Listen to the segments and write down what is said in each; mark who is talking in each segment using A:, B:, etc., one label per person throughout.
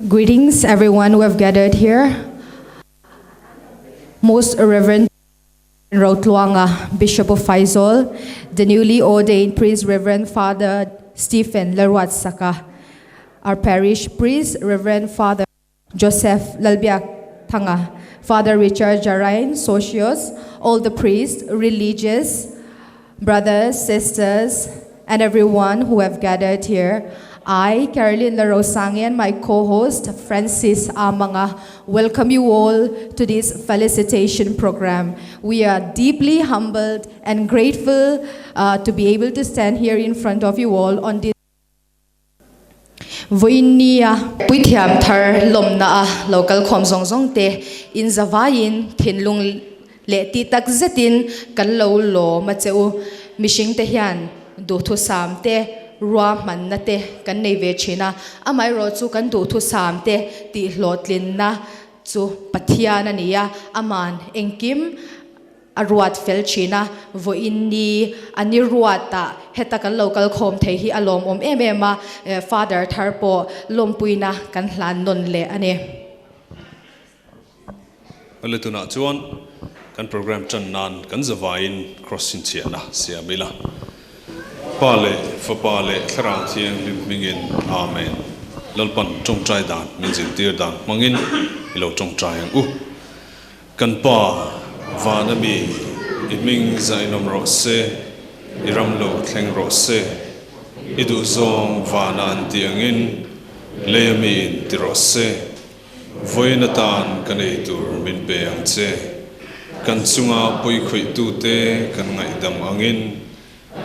A: Greetings everyone who have gathered here. Most Reverend Rotluanga, Bishop of Faisal, the newly ordained priest Reverend Father Stephen Lerwat Saka, our parish priest Reverend Father Joseph Lalbiak Thanga, Father Richard Jarain, Socios, all the priests, religious, brothers, sisters, and everyone who have gathered here. I, Caroline Larosangi, and my co-host, Francis Amanga, welcome you all to this felicitation program. We are deeply humbled and grateful to be able to stand here in front of you all on this Vawiin nia puithiam thar lawmna a lo kal khawm zawng zawng te in zavaiin thinlung leh tih tak zetin kan lo lawm a che u. Mihring te hian duhthusam te ruahmanna te kan nei ve thin a, amaherawh chu kan duhthusam te tih hlawhtlinna chu Pathian a ni a, aman engkim A ruat fel thin a, vawiin ni a ni ruatah heta kan lo kal khawm thei hi a lawmawm em em a, Father thar pawh lawmpuina kan hlan nawn leh a ni.
B: Hmel tunah chuan kan program tan nan kan zavaiin cross chhinchhiahna siam ila. Pa leh Fapa leh Thlarau Thianghlim hmingin Amen. Lalpan tawngtai dan min zirtir dan hmangin i lo tawngtai ang u. Kan Pa, vana mi, i hming zainawm rawh se, i ram lo thleng rawh se, i duhzawng vana an tih angin leia mi in ti rawh se, vawiin atan ka nei tur min pe ang che, kan chunga pawikhawih-tute kan ngaihdam angin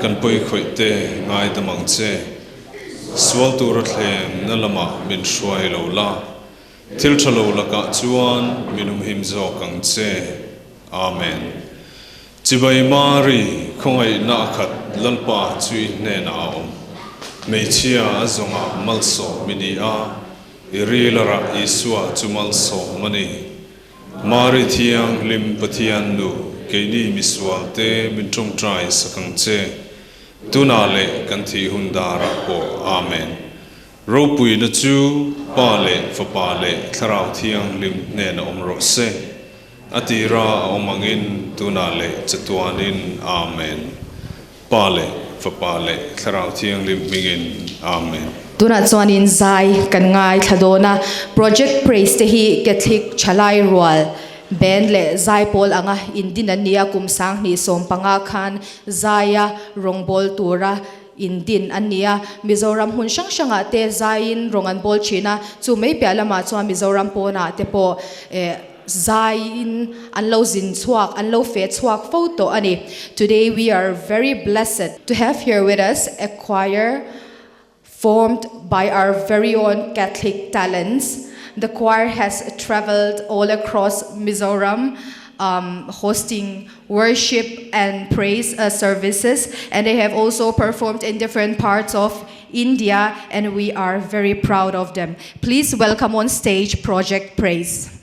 B: kan pawikhawihte ngaidam ang che, sual tura thlemna lamah min hruai lo la. Thil tha lo lakah chuan min umhim zawk ang che. Amen. Chibai Mari, khawngaihna a khat Lalpa chu i hnenah a awm. Hmeichhia a zawngah malsawm i ni a, i ril a rah Isua chu malsawm a ni. Mari Thianghlim Pathian Nu, keini misualte min tawngtai sak ang che. Tunah leh kan thih hun darah pawh. Amen. Ropuina chu Pa leh Fapa leh Thlarau Thianghlim hnena awm rawh se. A tira a awm angin tunah leh chatuanin Amen. Pa leh Fapa leh Thlarau Thianghlim hmingin Amen.
A: Tunah chuanin zai kan ngaithla dawn a, Project Praise te hi Catholic thalai rual band leh zaipawl anga indin an ni a, kum 2015 khan zaia rawngbâwl tura Indin an ni a, Mizoram hmun hrang hrangah te zaiin rawng an bawl thin a, chu mai piah lamah chuan Mizoram pawnah te pawh eh zaiin an lo zin chhuak, an lo feh chhuak fo tawh a ni. Today we are very blessed to have here with us a choir formed by our very own Catholic talents. The choir has travelled all across Mizoram um hosting worship and praise uh, services and they have also performed in different parts of India and we are very proud of them. Please welcome on stage Project Praise.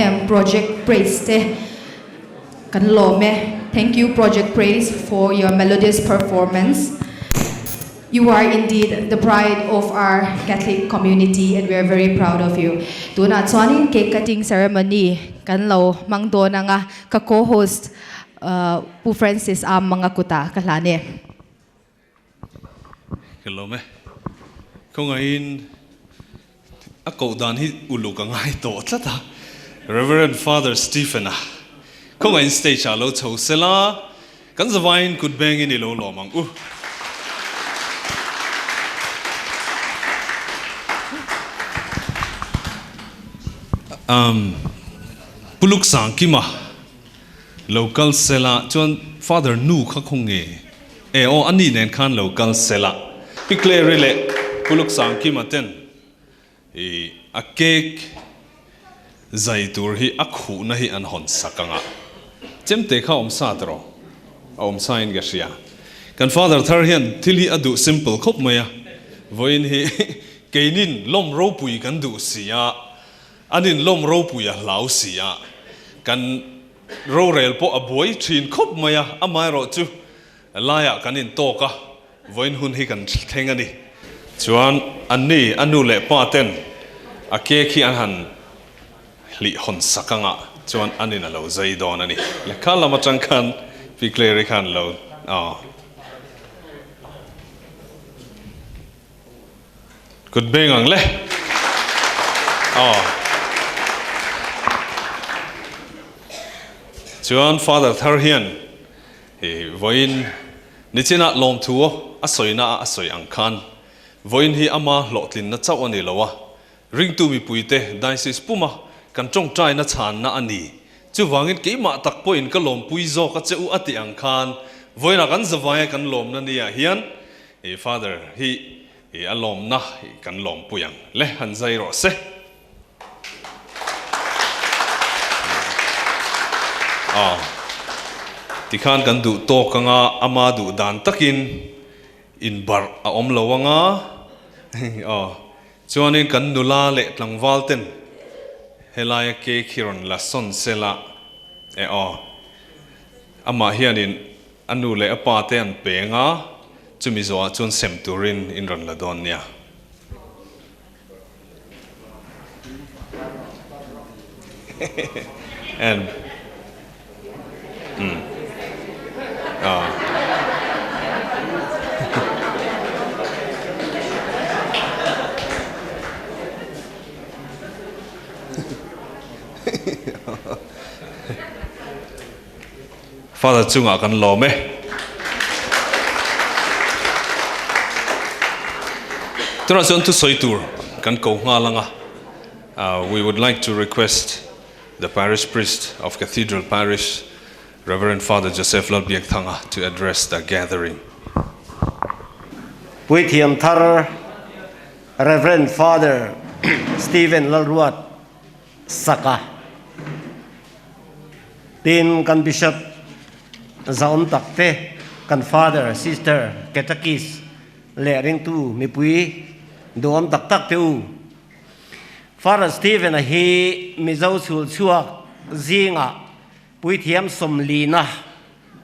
A: em Project Praise te kan lawm e. Thank you Project Praise for your melodious performance. You are indeed the pride of our Catholic community and we are very proud of you. Tunah chuanin cake cutting ceremony kan lo hmang dawn ang a, ka co-host Pu Francis a manga kutah ka hlan e.
B: Ka lawm e. Khawngaihin a koh dan hi uluk a ngai tawh tlat a. Reverend Father Stephen-a khawngaihin stage ah lo chho sela, kan zavaiin kut bengin i lo lawm ang u. Umm Pu Luksangkima. Lo kal sela chuan Father nu kha khaw nge? E aw a nih nen khan lo kal sela. Pi Clary leh Pu Luksangkima ten i a cake zai tur hi a khuhna hi an hawn sak ang a. Chemte kha awm sa tawh a awm sa in ka hria. Kan Father thar hian thil hi a duh simple khawp mai a, vawiin hi keinin lawm ropui kan duh si a, An inlawm ropui a hlau si a, kan rorel pawh a buai thin khawp mai a, amaherawh chu laiah kan intawk a, vawiin hun hi kan thleng a ni. Chuan anni a nu leh pa ten a ke khi an han hlih hawn sak anga chuan an in a lo zai dawn a ni. Lehkha lam atang khan Pi Clary khan lo aw. Kut beng ang le. Aw. Chuan Father thar hian i vawiin nichinah lawmthu a sawina a sawi ang khan vawiin hi ama hlawhtlinna chauh a ni lo a, ringtu mipuite Diocese puma kan tawngtaina chhanna a ni. Chuvangin keimah tak pawhin ka lawmpui zawk a che u a tih ang khan vawiinah kan zavaia kan lawmna niah hian I father hi i a lawmna i kan lawmpui ang le han zai rawh se. Aw tikhan kan duh tawk anga ama duh dan takin inbarh a awm lo anga aw chuanin kan nula leh tlangval ten helaia cake hi rawn la sawn sela e aw amah hianin A nu leh a pa te an peng a, chumi zawhah chuan sem turin in rawn la dawn nia. And umm ah. Father chungah kan lawm e. Tunah chuan thusawi tur kan ko nghal ang a. We would like to request the Parish Priest of Cathedral Parish, Reverend Father Joseph Lalbiakthanga to address the gathering.
C: Puithiam thar Reverend Father Stephen Lalruat Saka. Tin, kan Bishop zaawm tak te, kan Father, Sister, Catechist leh ringtu mipui duhawm tak tak te u. Father Stephen-a hi Mizo chhul chhuak zingah puithiam sawmlina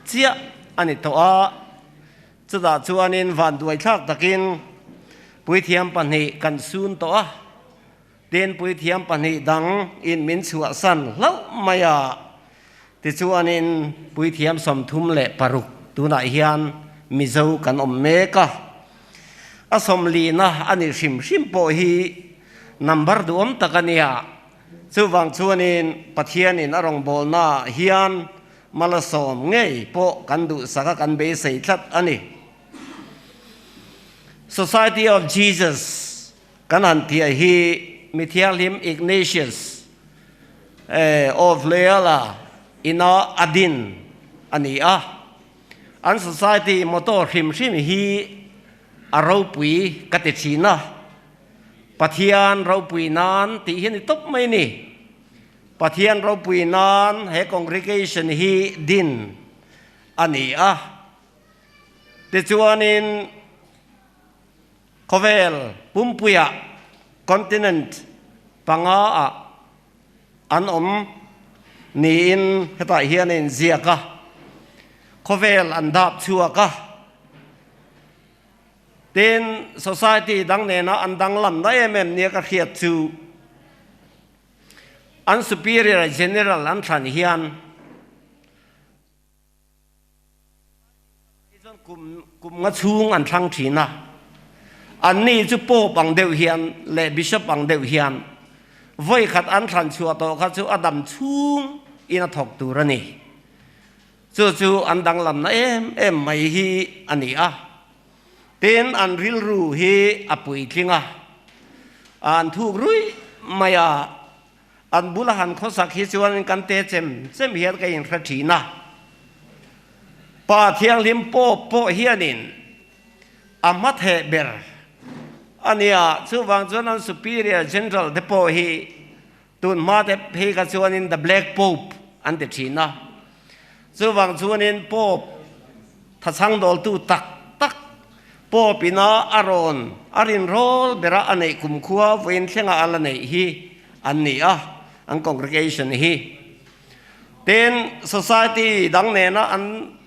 C: chiah a ni tawh a, chutah chuanin vanduaithlak takin puithiam pahnih kan sun tawh a. Tenpui thiam pahnih dang in min chhuahsan hlauh mai a, tichuanin puithiam 36 tunah hian Mizo kan awm mek a. A sawmlihna a nih hrim hrim pawh hi number duhawm tak a nia. Chuvang chuanin Pathianin a rawngbawlnaah hian malasawm ngei pawh kan duhsak a kan beisei tlat a ni. Society of Jesus. Kan han tih hi mi thianghlim Ignatius of Loyola ina a din a ni a. An society motto hrim hrim hi a ropui ka ti thin a, Pathian ropui nan tih hi a ni tawp mai ni. Pathian ropui nan he congregation hi din a ni a. Tichuanin. Khawvel pumpuiah continent panga ah an awm. Niin hetah hian a inziak a, khawvel an dap chhuak a. Tin, society dang nena an danglamna em em nia ka hriat chu an superior general an thlan hian chuan kum kum nga chhung an thlang thin a, anni chu Pope ang deuh hian leh Bishop ang deuh hian vawi khat an thlan chhuah tawh kha chu a dam chhung in a thawk tur a ni. Chu chu an danglamna em em mai hi a ni a, tin an rilru hi a puitling a, an thuk ruih mai a, an bula han khawsak hi chuan kan te chem chem hian ka inhre thin a. Pa Thianghlim pawp pawh hianin a hmatheh ber a nia, chuvang chuan an Superior General te pawh hi Tun hma te phei kha chuanin The Black Pope an ti thin a, chuvang chuanin Pope thachhang dawltu tak tak Pope ina a rawn a rinrawl bera a neih kumkhua vawiin thlenga a la neih hi an ni a, an congregation hi. Tin, society dang nena an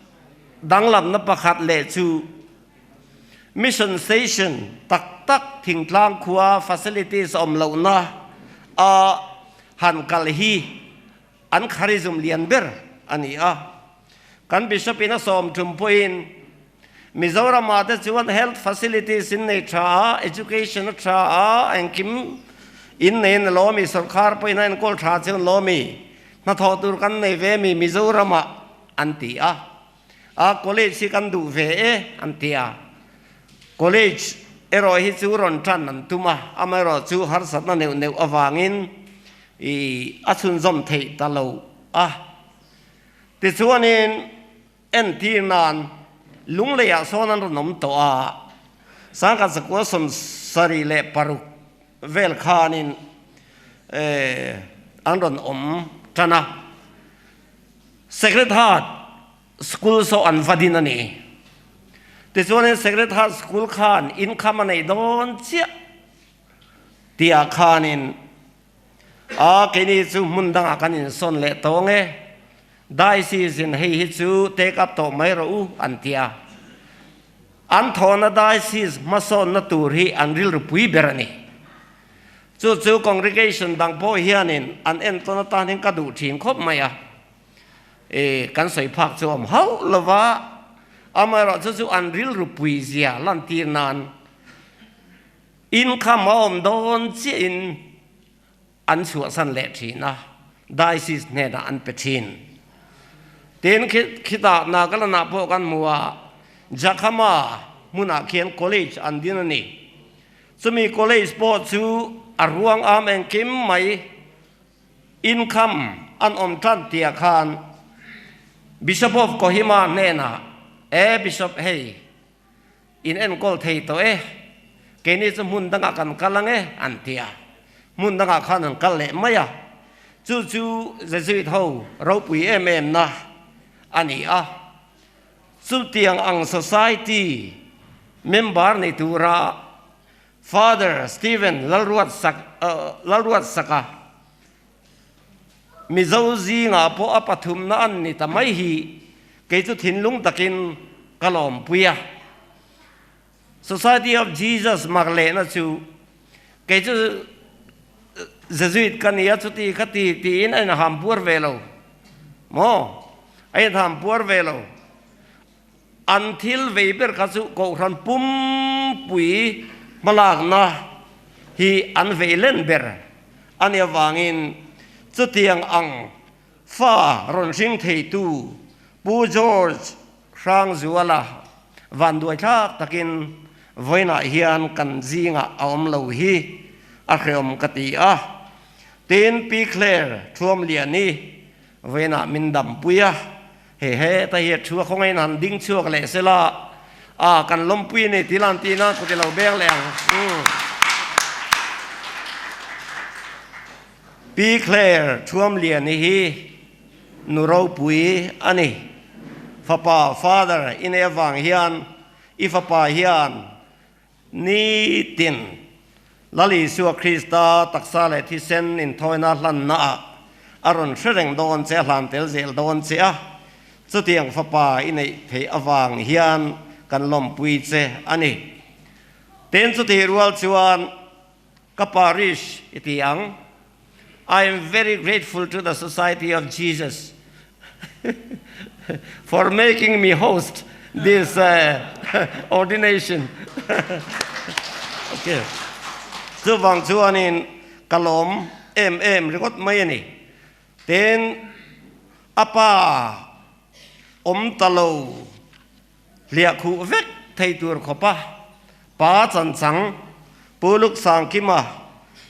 C: danglamna pakhat leh chu Mission Station tak tak thingtlang khua facilities awm lohna a han kal hi an charism lian ber a ni a. Kan Bishop in a sawm thum pawhin Mizoram ah te chuan health facilities in nei tha a, education a tha a, engkim in nei in a lawm i, sorkar pawhin a enkawl tha chu an lawm i, hnathawh tur kan nei ve mi Mizoram ah an ti a. A college hi kan duh ve e an ti a, college erawh hi chu rawn tan an tum a, amaherawh chu harsatna neuh neuh avangin i a chhunzawm theih ta lo a. Tichuanin entir nan Lungleiah sawn an rawn awm tawh a, Sangkhat Zakua 76 vel khanin an rawn awm tan a. Sacred Heart School saw an va din a ni. Tichuanin Sacred Heart School khan income a neih dawn chiah tihah khanin a keini chu hmun dangah kan insawn leh tawng e, Diocese in hei hi chu take up tawh mai rawh u an ti a. An thawhna Diocese hmasawnna tur hi an rilru pui ber a ni. Chu chu congregation dang pawh hianin an entawn atan hian ka duh thin khawp mai a, e kan sawi phak chu a awm hauh lo va, amaherawh chu chu an rilru pui zia lantir nan income a awm dawn chiahin an chhuahsan leh thin a, diocese hnenah an pe thin. Tin, khitah Nagaland-ah pawh kan hmu a, Jakhama hmunah khian college an din a ni. Chumi college pawh chu a ruang am engkim mai income an awm tan tia khan Bishop of Kohima hnenah, E Bishop hei, in enkawl thei tawh e, keini chu hmun dangah kan kal ang e an ti a, hmun dangah khan an kal leh mai a, chu chu Jesuit ho ropui em em na a ni a. Chutiang ang society member nei tura Father Stephen Lalruatsaka Mizo zingah pawh a pathumna an ni ta mai hi kei chu thinlung takin ka lawmpui a. Society of Jesus mak lehna chu kei chu Jesuit ka nia chuti kha ti tiin a inham puar ve lo maw? A inham puar ve lo. An thil vei ber kha chu Kohhran pumpui hmalakna hi an vei len ber a nih avangin chutiang ang fa rawn hring theitu Pu George Hrangzuala vanduai thlak takin vawiinah hian kan zingah a awm lo hi a hreawm ka ti a. Tin, Pi Claire Thuamliani vawiinah min dampui a, he heta hi a thu a khawngain han ding chhuak leh sela, a kan lawmpui a ni tih lan tina kut i lo beng leh ang. Pi Claire Thuamliani hi Nu ropui a ni. Fapa, father, i nei avang hian i fapa hian nitin Lal Isua Krista taksa leh thisen inthawina hlannaah A rawn hre reng dawn che a, hlan tel zel dawn che a, chutiang fapa i neih theih avang hian kan lawmpui che a ni. Tin, chutih rual chuan ka parish i ti ang, I am very grateful to the Society of Jesus for making me host this ordination. Okay. Chuvang chuanin ka lawm em em ringawt mai a ni. Tin, a pa awm ta lo hliah khuh vek thei tur khawpa pa chanchang Pu Luksangkima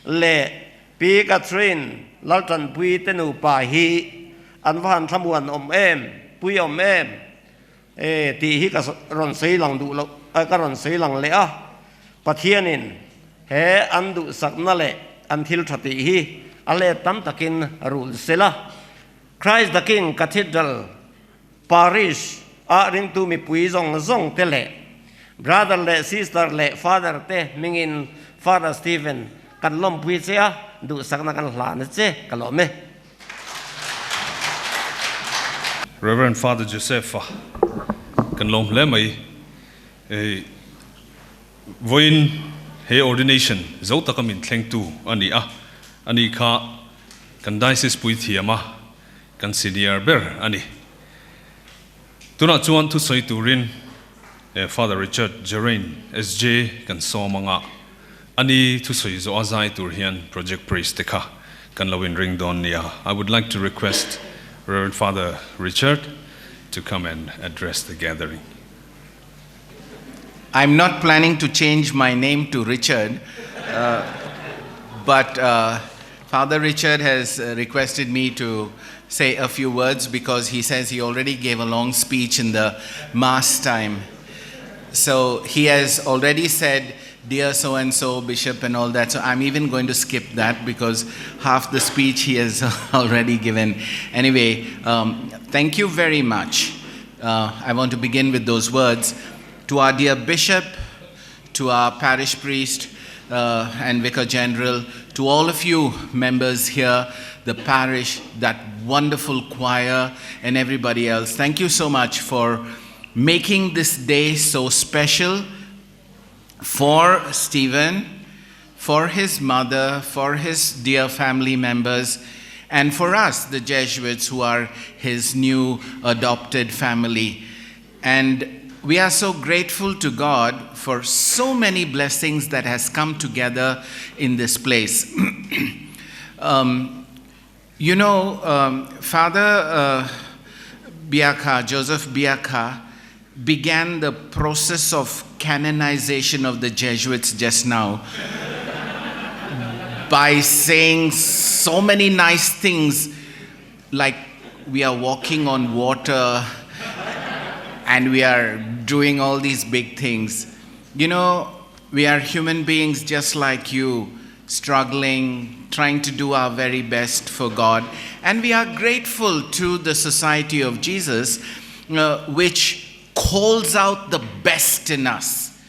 C: leh Pi Catherine Laltanpui te nupa hi an va han thlamuan awm em, pui awm em e tih hi ka rawn sawi lang duh loh, ka rawn sawi lang leh a. Pathianin he an duhsakna leh an thil tha tih hi a let tam takin rul sela. Christ the King Cathedral Parish ah ringtu mipui zawng zawng te leh Brother leh Sister leh Father te hmingin Father Stephen kan lawmpui che a, duhsakna kan hlan a che, ka lawm e.
B: Rev. Father Joseph-a kan lawm hle mai. Vawiin he ordination zo taka min thlengtu a ni a, ani kha kan Diocese puithiam a, Kan senior ber a ni. Tunah chuan thusawi turin Father Richard Jerain SJ kan sawm anga, a ni thusawi zawh a zai tur hian Project Praise te kha kan lo inring dawn nia. I would like to request Rev Father Richard to come and address the gathering.
D: I'm not planning to change my name to Richard, but Father Richard has requested me to say a few words because he says he already gave a long speech in the mass time. So he has already said, dear so and so, bishop, and all that. So I'm even going to skip that because half the speech he has already given. Anyway, um, thank you very much. Uh, I want to begin with those words. To our dear bishop, to our parish priest uh, and vicar general, to all of you members here, the parish, that wonderful choir, and everybody else, thank you so much for making this day so special for Stephen, for his mother, for his dear family members, and for us, the Jesuits, who are his new adopted family. And we are so grateful to God for so many blessings that has come together in this place. you know, Father Biaka, Joseph Biaka, began the process of canonization of the Jesuits just now by saying so many nice things like we are walking on water and we are doing all these big things. You know, we are human beings just like you, struggling, trying to do our very best for God. And we are grateful to the Society of Jesus, which calls out the best in us,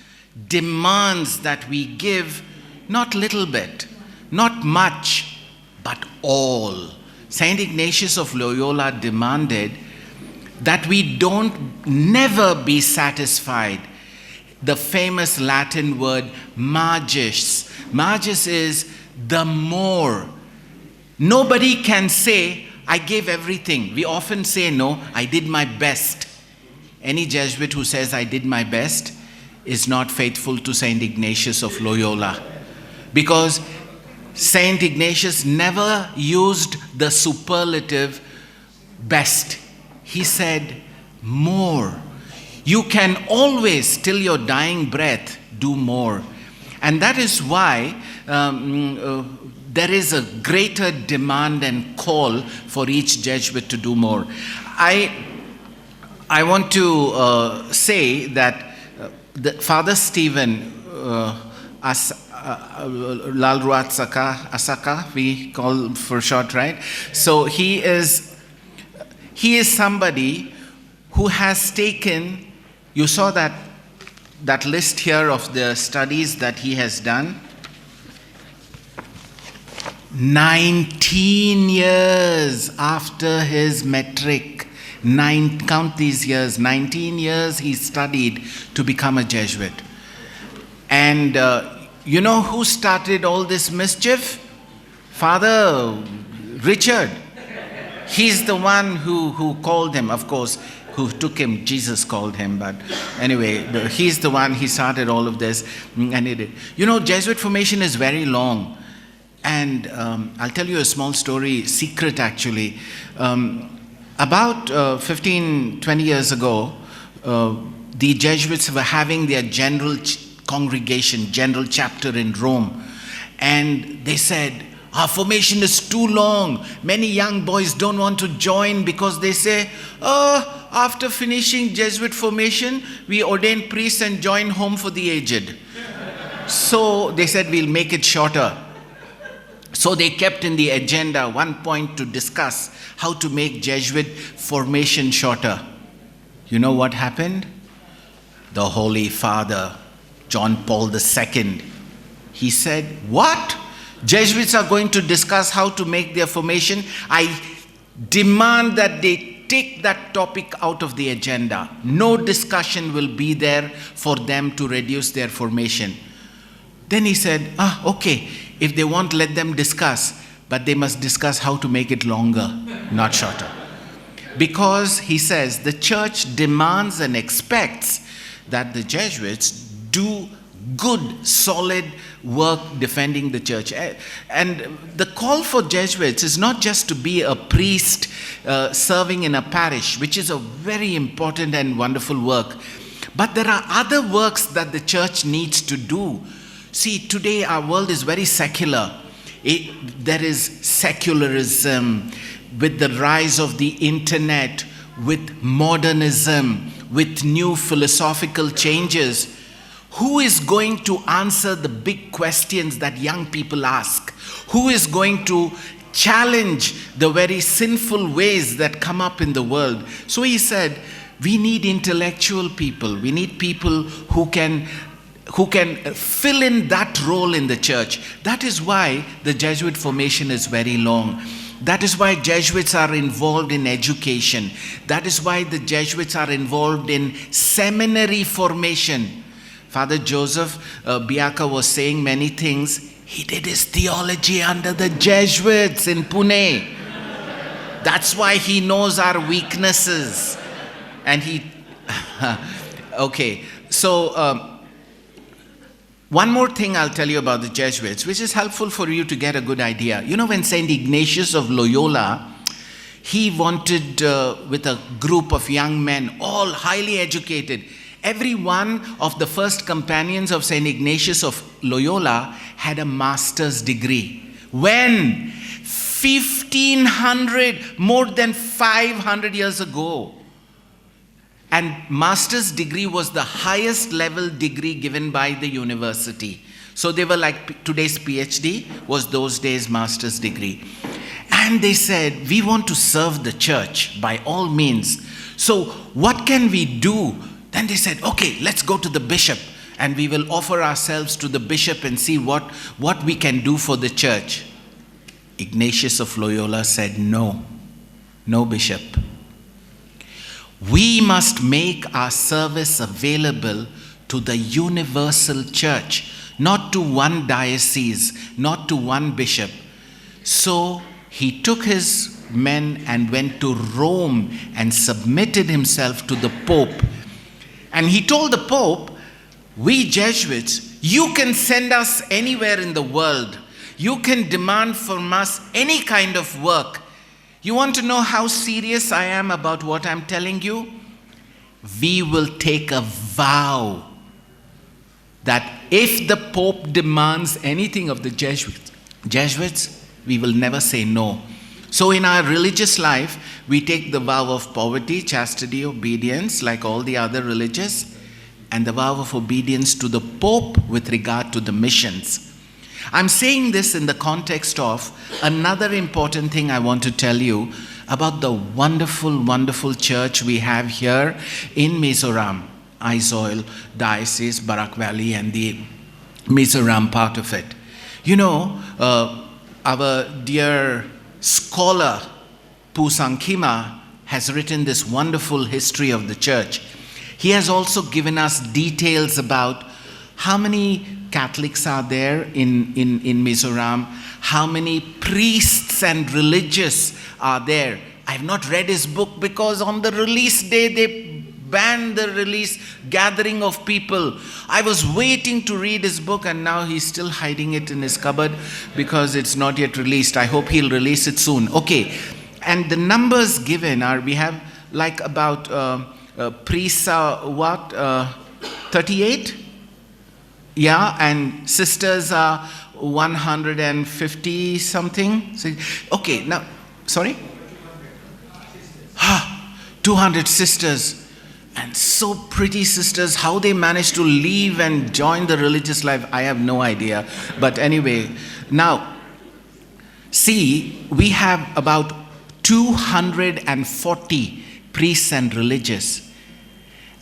D: demands that we give not little bit, not much, but all. Saint Ignatius of Loyola demanded that we don't never be satisfied. The famous Latin word magis. Magis is the more. Nobody can say, I gave everything. We often say, No, I did my best. Any Jesuit who says, I did my best, is not faithful to Saint Ignatius of Loyola. Because Saint Ignatius never used the superlative best. He said, more. You can always, till your dying breath, do more. And that is why um, uh, there is a greater demand and call for each Jesuit to do more. I, I want to uh, say that uh, the Father Stephen uh, As, Lalruatsaka, Asaka, we call for short, right? So he is, he is somebody who has taken, you saw that, that list here of the studies that he has done. 19 years after his metric, nine, count these years, 19 years he studied to become a Jesuit. And you know who started all this mischief? Father Richard. He's the one who called him, of course, who took him. Jesus called him, but anyway, he's the one, he started all of this, and he did. You know, Jesuit formation is very long. And I'll tell you a small story, secret actually. About 15, 20 years ago, the Jesuits were having their general congregation, general chapter in Rome. And they said, our formation is too long. Many young boys don't want to join because they say, oh, after finishing Jesuit formation, we ordain priests and join home for the aged. So they said, we'll make it shorter. So they kept in the agenda one point to discuss how to make Jesuit formation shorter. You know what happened? The Holy Father, John Paul II, he said, what? Jesuits are going to discuss how to make their formation? I demand that they take that topic out of the agenda. No discussion will be there for them to reduce their formation. Then he said, okay, if they want, let them discuss, but they must discuss how to make it longer, not shorter. Because, he says, the church demands and expects that the Jesuits do good, solid work defending the church. And the call for Jesuits is not just to be a priest serving in a parish, which is a very important and wonderful work, but there are other works that the church needs to do. See, today our world is very secular. There is secularism with the rise of the internet, with modernism, with new philosophical changes. Who is going to answer the big questions that young people ask? Who is going to challenge the very sinful ways that come up in the world? So he said, we need intellectual people. We need people who can fill in that role in the church. That is why the Jesuit formation is very long. That is why Jesuits are involved in education. That is why the Jesuits are involved in seminary formation. Father Joseph Biaka was saying many things. He did his theology under the Jesuits in Pune. That's why he knows our weaknesses. And he... Okay, so... One more thing I'll tell you about the Jesuits, which is helpful for you to get a good idea. You know, when St. Ignatius of Loyola, he wanted, with a group of young men, all highly educated, every one of the first companions of St. Ignatius of Loyola had a master's degree. When? 1500, more than 500 years ago. And master's degree was the highest level degree given by the university. So they were like today's PhD was those days master's degree. And they said, we want to serve the church by all means. So what can we do? Then they said, okay, let's go to the bishop and we will offer ourselves to the bishop and see what we can do for the church. Ignatius of Loyola said, no, no bishop. We must make our service available to the universal church, not to one diocese, not to one bishop. So he took his men and went to Rome and submitted himself to the Pope. And he told the Pope, we Jesuits, you can send us anywhere in the world. You can demand from us any kind of work. You want to know how serious I am about what I'm telling you? We will take a vow that if the Pope demands anything of the Jesuits, we will never say no. So in our religious life, we take the vow of poverty, chastity, obedience, like all the other religious, and the vow of obedience to the Pope with regard to the missions. I'm saying this in the context of another important thing I want to tell you about the wonderful, wonderful church we have here in Mizoram, Aizawl Diocese, Barak Valley, and the Mizoram part of it. You know, Our dear scholar, Pu Sangkima, has written this wonderful history of the church. He has also given us details about how many Catholics are there in, in, in Mizoram, how many priests and religious are there. I've not read his book because on the release day they banned the release gathering of people. I was waiting to read his book and now he's still hiding it in his cupboard because it's not yet released. I hope he'll release it soon. Okay. And the numbers given are we have like about priests are what? 38? Yeah, and sisters are 150 something. Okay, now, sorry? 200 sisters. And so pretty sisters, how they managed to leave and join the religious life, I have no idea. But anyway, now, see, we have about 240 priests and religious.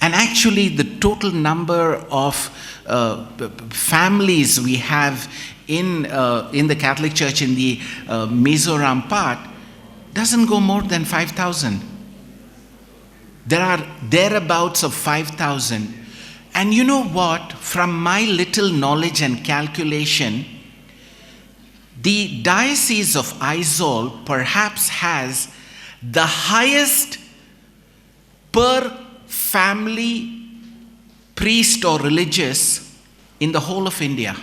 D: And actually, the total number of families we have in, in the Catholic Church in the Mizoram part doesn't go more than 5,000. There are thereabouts of 5,000. And you know what? From my little knowledge and calculation, the Diocese of Aizawl perhaps has the highest per family priest or religious in the whole of India.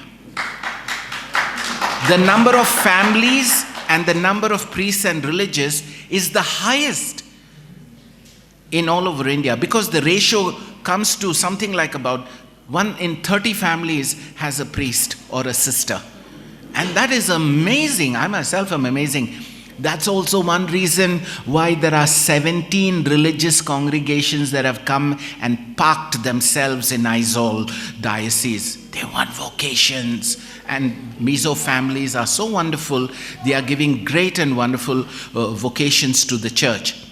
D: The number of families and the number of priests and religious is the highest in all over India because the ratio comes to something like about 1 in 30 families has a priest or a sister. And that is amazing. I myself am amazing. That's also one reason why there are 17 religious congregations that have come and parked themselves in Aizawl diocese. They want vocations. And Mizo families are so wonderful. They are giving great and wonderful vocations to the church.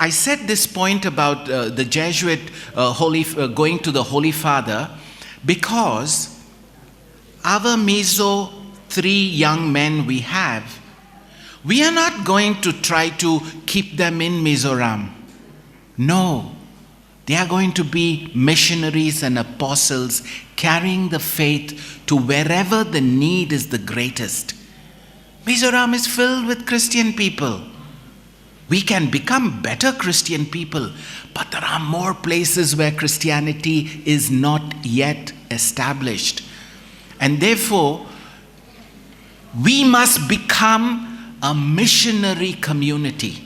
D: I said this point about the Jesuit holy, going to the Holy Father because our Mizo three young men we have, we are not going to try to keep them in Mizoram. No, they are going to be missionaries and apostles carrying the faith to wherever the need is the greatest. Mizoram is filled with Christian people. We can become better Christian people, but there are more places where Christianity is not yet established. And therefore, we must become a missionary community.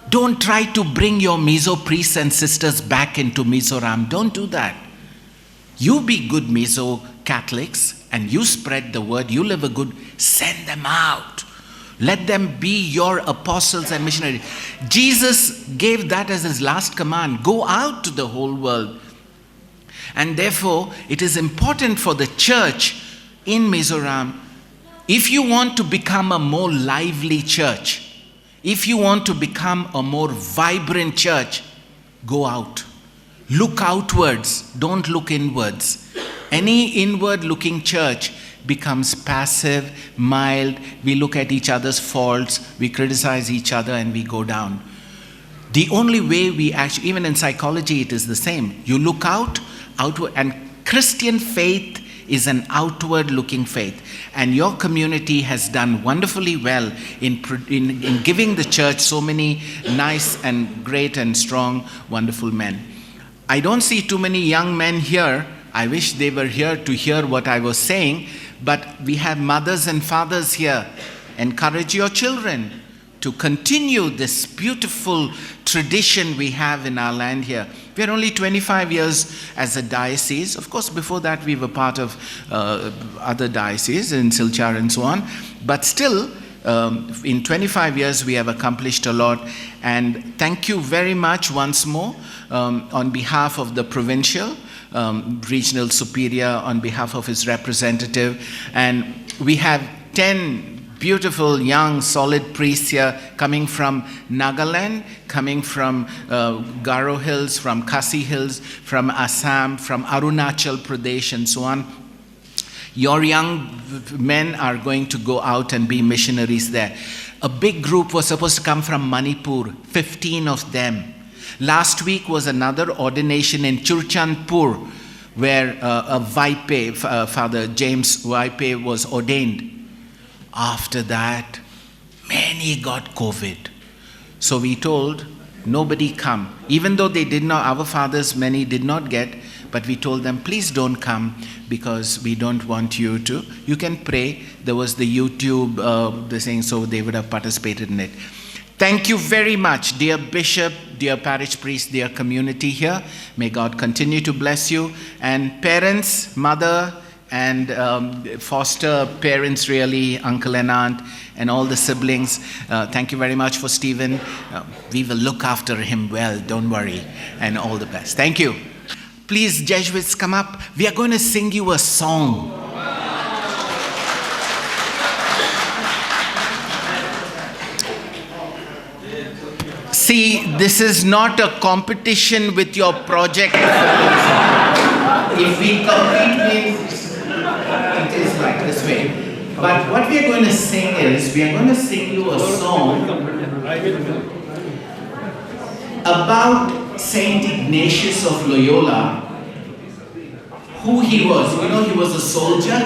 D: Don't try to bring your Mizo priests and sisters back into Mizoram. Don't do that. You be good Mizo Catholics and you spread the word, you live a good, send them out. Let them be your apostles and missionaries. Jesus gave that as his last command go out to the whole world. And therefore, it is important for the church in Mizoram, if you want to become a more lively church, if you want to become a more vibrant church, go out. Look outwards, don't look inwards. Any inward looking church becomes passive, mild. We look at each other's faults, we criticize each other, and we go down. The only way we actually, even in psychology, it is the same. You look out, outward, and Christian faith is an outward looking faith. And your community has done wonderfully well in, in, in giving the church so many nice and great and strong, wonderful men. I don't see too many young men here. I wish they were here to hear what I was saying, but we have mothers and fathers here. Encourage your children to continue this beautiful tradition we have in our land here. We are only 25 years as a diocese. Of course, before that, we were part of other dioceses in Silchar and so on. But still, in 25 years, we have accomplished a lot. And thank you very much once more on behalf of the provincial, regional superior, on behalf of his representative. And we have 10 beautiful, young, solid priests here coming from Nagaland, coming from Garo Hills, from Khasi Hills, from Assam, from Arunachal Pradesh, and so on. Your young men are going to go out and be missionaries there. A big group was supposed to come from Manipur, 15 of them. Last week was another ordination in Churchandpur, where a Vaipe, Father James Vaipe, was ordained. After that, many got COVID. So we told nobody come. Even though they did not, our fathers, many did not get, but we told them, please don't come because we don't want you to. You can pray. There was the YouTube, the saying, so they would have participated in it. Thank you very much, dear bishop, dear parish priest, dear community here. May God continue to bless you. And parents, mother, and foster parents, really, uncle and aunt, and all the siblings. Thank you very much for Stephen. We will look after him well, don't worry, and all the best. Thank you. Please, Jesuits, come up. We are going to sing you a song. See, this is not a competition with your project. If we compete, means it is like this way. But what we are going to sing is, we are going to sing you a song about Saint Ignatius of Loyola, who he was. You know, he was a soldier.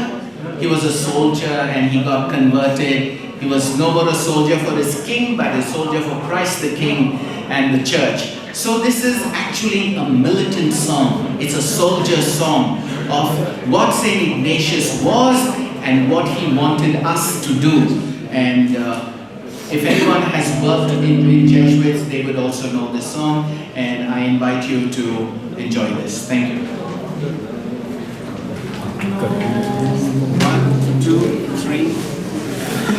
D: He was a soldier and he got converted. He was no more a soldier for his king, but a soldier for Christ the King and the church. So this is actually a militant song. It's a soldier song of what Saint Ignatius was and what he wanted us to do. And if anyone has worked in Jesuits, they would also know this song. And I invite you to enjoy this. Thank you. 1, 2, 3.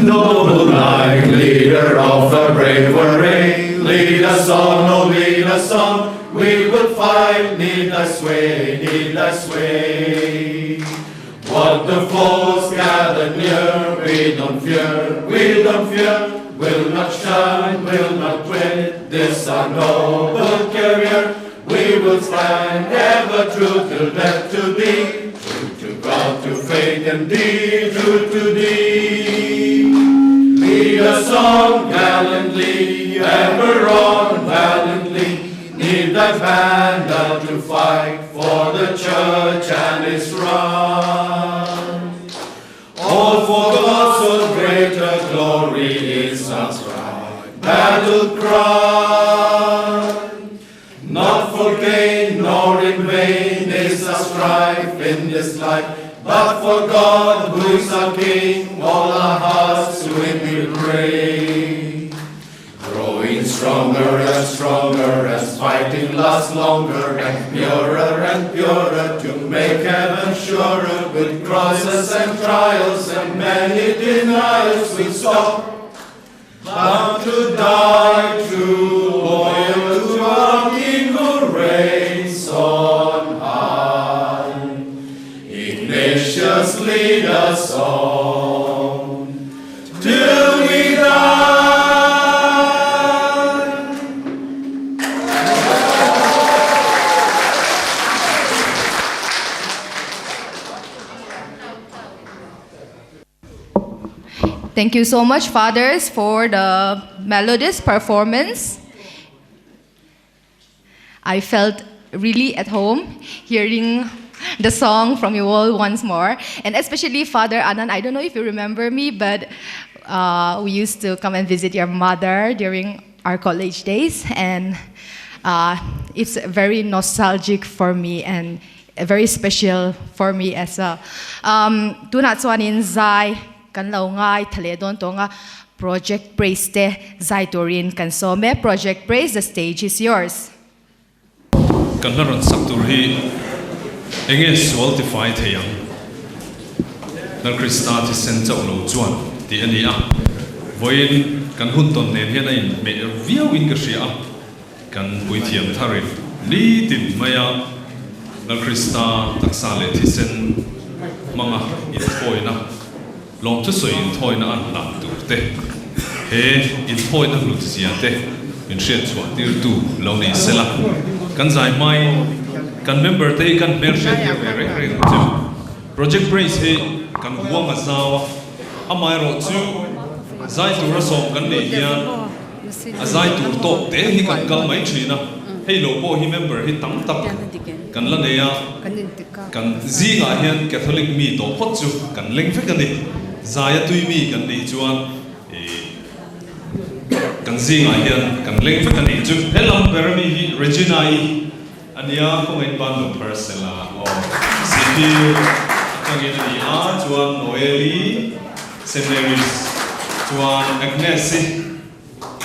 E: Noble knight, leader of the brave array, lead us on, oh lead us on. We will fight, need thy sway, need thy sway. What the foes gather near, we don't fear, we don't fear. Will not shun, will not quit, this our noble career. We will stand ever true till death to thee, true to God, to faith and thee, true to thee. Lead us on gallantly, ever on valiantly, need thy banner to fight for the church and its right. All for God so great a glory is our cry, battle cry. Not for gain nor in vain is our strife in this life, but for God who is our King, all our hearts to Him we pray. Growing stronger and stronger as fighting lasts longer, and purer to make heaven surer, with crosses and trials and many denials we stop. Bound to die true, loyal to our King who reigns on high. Ignatius, lead us on till we die.
A: Thank you so much, Fathers, for the melodious performance. I felt really at home hearing the song from you all once more. And especially Father Anand, I don't know if you remember me, but we used to come and visit your mother during our college days. And it's very nostalgic for me and very special for me as well. Tunah chuanin zai kan lo ngai thale dawn tawnga Project Praise te zai turin kan sawm e. Project Praise, the stage is yours.
B: Kan hla rawn sak tur hi enge sual tifai thei ang? Lal Krista thisen chauh lo chuan tih a ni a. Vawiin kan hun tawn nen hian a inhmeh viau in ka hria a. Kan puithiam tharin nitin maia Lal Krista taksa leh thisen hmanga inthawina, lawmthusawi inthawina an hlan tur te, he inthawina hlut zia te min hriat chhuah tirtu lo ni sela. Kan zai hmain kan member te hi kan hmel hriat tir ve reng reng ang che. Project Praise hi. kan huang a zau a, amaherawhchu zai tura sawm kan neih hian a zai tur tawk te hi kan kal mai thin a, hei lo pawh hi member hi tam tak kan la nei a, kan zingah hian Catholic mi tawh phawt chu kan leng vek a ni. Zaia tui mi kan nih chuan ih kan zingah hian kan leng vek a nih chu. He lam ber ami hi Regina-i A nia, kawngaiin ban lo phar sela aw. Sihtir atangin a ni a, chuan Noeli, Saint Mary's, chuan Agnes-i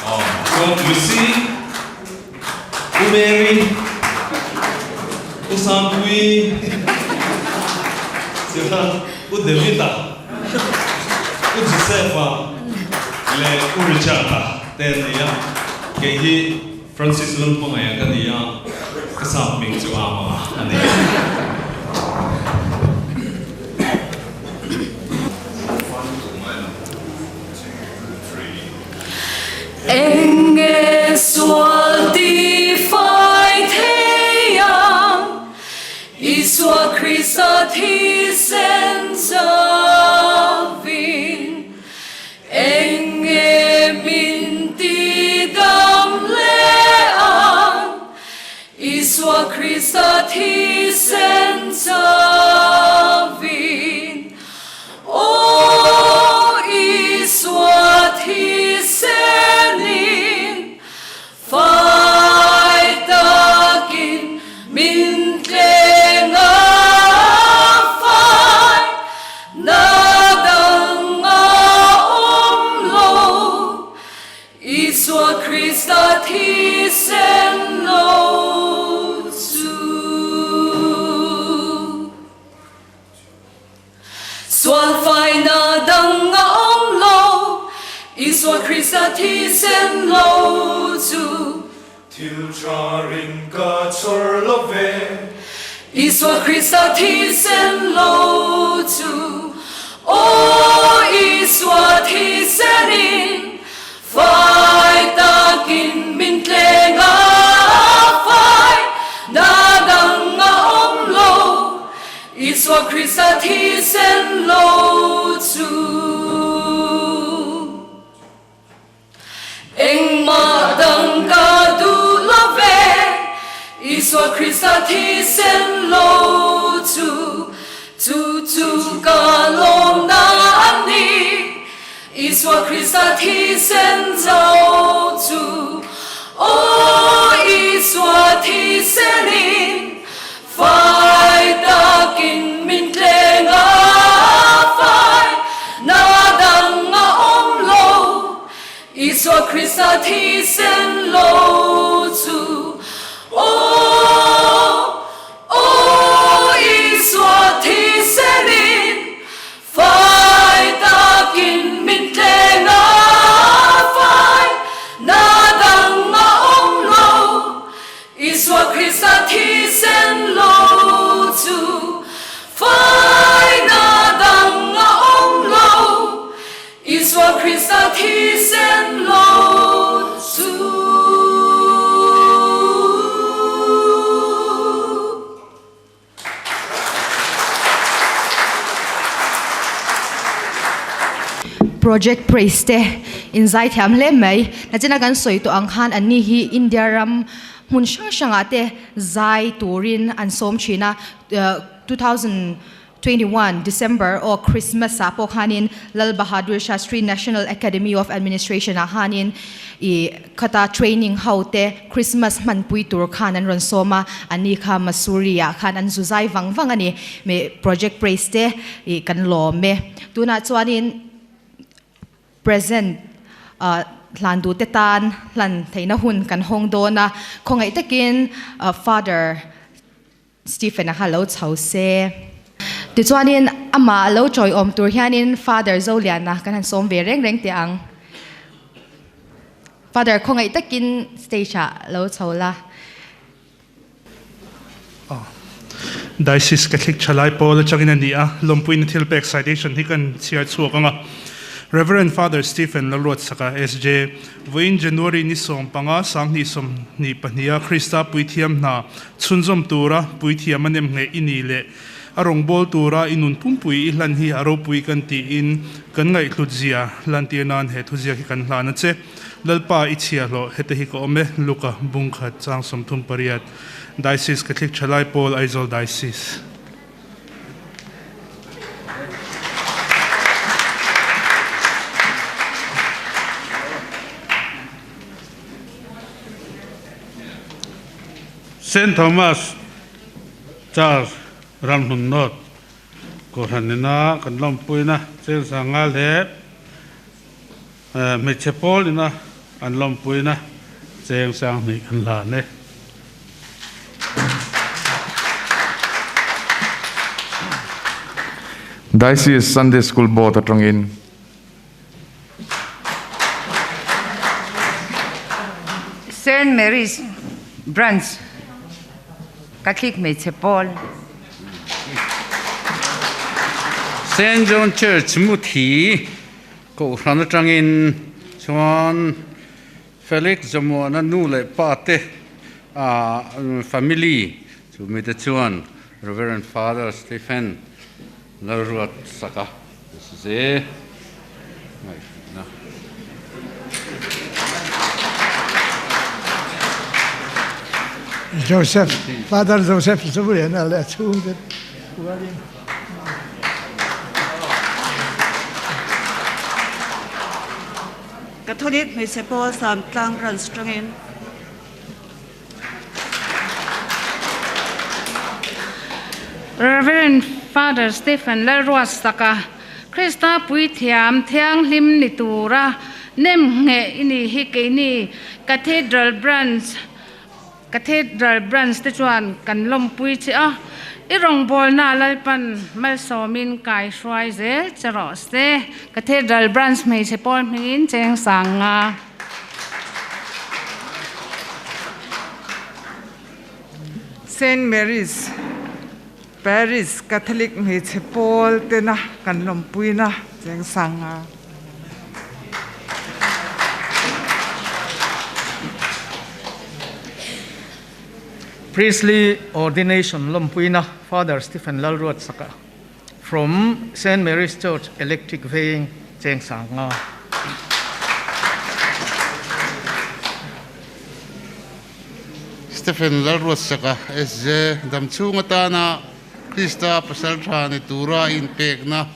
B: aw, chuan Lucy, U Mary, U Sangpuii, chuan U David-a, U Joseph-a leh U Richard-a te an ni a, kei hi Francis Lalhmangaih ka ni a, ka sap hming chu Ama a ni.
F: Eng nge sual ti fai thei ang, Isua Krista thisen zavin. Eng nge min ti dam leh ang, Isua Krista thisen chavin. Aw Isua thisenin Fai takin min tleng a, fai na dang a awm lo, Isua Krista thisen lo chu. Sual faina dang a awm lo, Isua Krista thisen lo chu.
E: Thil tha rin ka chhawr lo ve.
F: Isua Krista thisen lo chu. Aw Isua thisenin Fai takin min tleng a, fai na dang a awm lo, Isua Krista thisen lo chu. Engmah dang ka duh lo ve, Isua Krista thisen lo chu, chu chu ka lawmna a ni. Isua Krista thisen zo chu, Aw Isua thisenin fai takin min tleng a, fai na dang a awm lo, Isua Krista thisen lo chu, Aw, aw Isua thisenin Fai takin min tleng a, fai na dang a awm lo, Isua Krista thisen lo chu. Fai na dang a awm lo, Isua Krista thisen lo chu.
A: Project Praise te in zai thiam hle mai. Nachina kan sawi tawh ang khan anni hi India ram hmun hrang hrangah te zai turin an sawm thin a. 2021 December aw Christmas ah pawh khanin Lal Bahadur Shastri National Academy of Administration ah khanin ih Khata training ho te Christmas hmanpui tur khan an rawn sawm a, ani kha Mussoorie ah khan an zu zai vang vang a ni. Me Project Praise te ih kan lawm e. Tunah chuanin present ah hlan duh te tan hlan theihna hun kan hawng dawn a, khawngaih takin Father Stephen-a kha lo chho se. Tichuanin amah lo chawiawm tur hianin Father Zoliana kan han sawm ve reng reng teh ang. Father khawngaih takin stage-ah lo chho la.
G: Diocese Catholic Thalai Pawl atangin a ni a, lawmpuina thil pek citation hi kan chhiar chhuak ang a. Reverend Father Stephen Lalruatsaka SJ. Vawiin January ni 15 2022 a Krista puithiam hna chhunzawm tura puithiam a nem ngheh i ni leh. A rawngbâwl tura i nun pumpui i hlan hi a ropui kan tiin kan ngaihhlut zia lantir nan he thuziak hi kan hlan a che. Lalpa i chhiahhlawh hete hi ka awm e, Luka bungkhat chang 38, Diocese Catholic Thalai Pawl Aizawl Diocese.
H: Saint Thomas Church Ramhlun North Kohhran ina kan lawmpuina Chengsa ngal he hmeichhe pawl ina an lawmpuina cheng sang hnih kan hlan e.
I: Diocese Sunday School Board atangin.
J: Saint Mary's Branch Catholic Hmeichhe Pawl.
H: Saint John Church Muthi Kohhran atangin chuan Felix Zamuana nu leh pa te family chu mite chuan Reverend Father Stephen Lalruatsaka SJ ngaihhmuhna.
K: Joseph, Father Joseph Zovuliana leh a chhungte pualin.
L: Catholic Hmeichhe Pawl Samtlang Branch tangin.
M: Rev. Father Stephen Lalruatsaka, Krista Puithiam Thianghlim ni tura nem ngheh i ni hi keini Cathedral Branch Cathedral Branch te chuan kan lawmpui che a, i rawngbawlna Lalpan malsawmin kai hruai zel che rawh se. Cathedral Branch hmeichhe pawl hmingin cheng sang nga.
N: Saint Mary's Parish Catholic hmeichhe pawl tena kan lawmpuina cheng sang a.
O: Priestly Ordination lawmpuina Father Stephen Lalruatsaka From Saint Mary's Church Electric Veng cheng sang nga.
H: Stephen Lalruatsaka, SJ, Damchhung atana Krista pasal tha ni tura inpekna